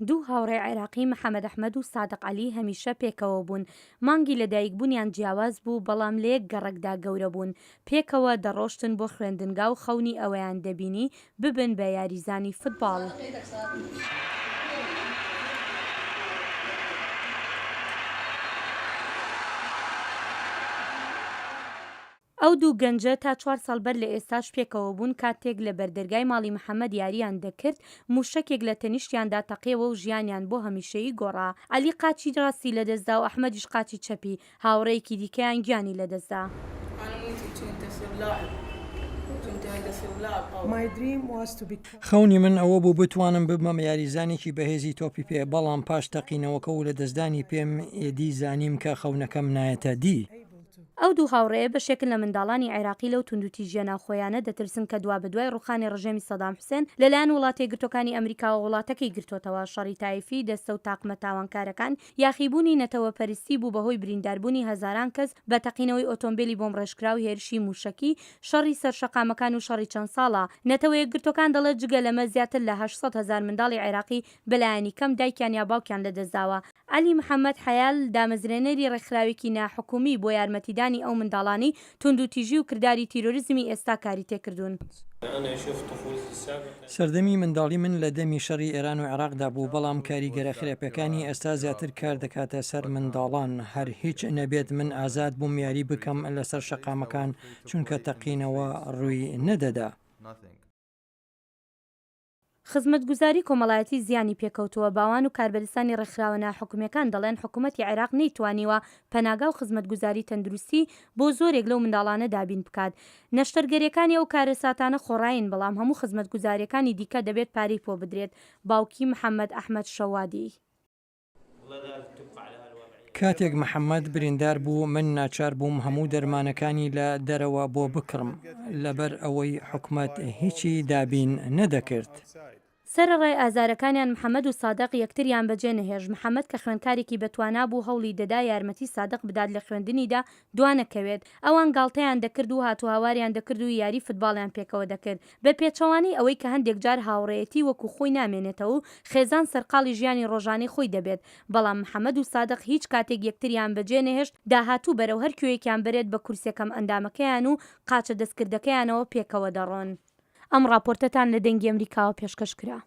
دوو هاوڕێی عێراقی محەمەد ئەحمەد و سادق عەلی هەمیشە پێکەوە بوون، مانگی لەدایکبوونیان جیاواز بوو، بەڵام لە یەک گەڕەکدا گەورە بوون، پێکەوە دەڕۆشتن بۆ خوێندنگا و خەونی ئەوەیان دەبینی ببن بە یاریزانی فتباڵ. ئەو دوو گەنجە تا چوار ساڵ بەر لە ئێستاش پێکەوە بوون، کاتێک لە بەردەرگای ماڵی محەمەد یارییان دەکرد، مووشەکێک لە تەنیشتیاندا تەقیەوە و ژیانیان بۆ هەمیشەیی گۆڕا. عەلی قاچی ڕاستی لەدەستدا و ئەحمەدیش قاچی چەپی، هاوڕێیەکی دیکەیان گیانی لەدەستدا. خەونی من ئەوە بوو بتوانم ببمە یاریزانێکی بەهێزی تۆپی پێ، بەڵام پاش تەقینەوەکە و لەدەستدانی پێم، ئێدی زانیم کە خەونەکەم نایەتە دی. ئەو دوو هاوڕێیە بەشێکن لە منداڵانی عێراقی لەو توندوتیژییە ناوخۆیانە دەترسن کە دوابەدوای ڕووخانی ڕژێمی سەدام حوسێن لەلایەن وڵاتەیەکگرتووەکانی ئەمریکاوە وڵاتەکەی گرتۆتەوە. شەڕی تایفی، دەستە و تاقمە تاوانکارەکان، یاخیبوونی نەتەوەپەرستی بوو بەهۆی برینداربوونی هەزاران کەس بە تەقینەوەی ئۆتۆمبێلی بۆمبڕێژکراو، هێرشی مووشەکی، شەڕی سەر شەقامەکان و شەڕی چەند ساڵە. نەتەوەیەکگرتووەکان دەڵێت جگە لەمە زیاتر لە 800 هەزار منداڵی عێراقی بەلایەنی کەم دایکیان یا باوکیان لەدەستداوە. عەلی محەمەد حەیال، دامەزرێنەری ڕێکخراوێکی ناحکومی بۆ یارمەتیدانی ئەو منداڵانەی توندوتیژی و کرداری تیرۆریزمی ئێستا کاری تێکردوون. سەردەمی منداڵی من لە دەمی شەڕی ئێران و عێراقدا بوو، بەڵام کاریگەرە خراپەکانی ئێستا زیاتر کار دەکاتە سەر منداڵان، هەر هیچ نەبێت من ئازاد بووم یاری بکەم لەسەر شەقامەکان، چونکە تەقینەوە ڕووی نەدەدا. خزمەتگوزاری کۆمەڵایەتی زیانی پێکەوتووە، باوان و کاربەدەستانی ڕێکخراوە ناحکومییەکان دەڵێن حکومەتی عێراق نەیتوانیوە پەناگا و خزمەتگوزاری تەندروستی بۆ زۆرێک لەو منداڵانە دابین بکات. نەشتەرگەرییەکانی ئەو کارەساتانە خۆڕایین، بەڵام هەموو خزمەتگوزارییەکانی دیکە دەبێت پارەی پۆ بدرێت. باوکی محەمەد ئەحمەد شەوادی. کاتێک محەمەد بریندار بوو، من ناچار بووم هەموو دەرمانەکانی لە دەرەوە بۆ بکڕم، لەبەر ئەوەی حکومەت هیچی دابین نەدەکرد. سەرەڕای ئازارەکانیان محەمەد و سادق یەکتریان بەجێ نەهێشت، محەمەد کە خوێندکارێکی بەتوانا بوو هەوڵی دەدا یارمەتی سادق بدات لە خوێندنیدا دوانەکەوێت، ئەوان گاڵتەیان دەکرد و هاتوهاواریان دەکرد و یاری فتباڵیان پێکەوە دەکرد، بە پێچەوانەی ئەوەی کە هەندێک جار هاوڕێیەتی وەکو خۆی نامێنێتەوە و خێزان سەرقاڵی ژیانی ڕۆژانەی خۆی دەبێت، بەڵام محەمەد و سادق هیچ کاتێک یەکتریان بەجێ نەهێشت، داهاتوو بەرەو هەر کوێیەکیان بەرێت بە کورسیە کەمئەندامەکەیان و قاچە دەستکردەکەیانەوە پێکەوە دەڕۆن. ئەم ڕاپۆرتەتان لە دەنگی ئەمریکاوە پێشکەش کرا.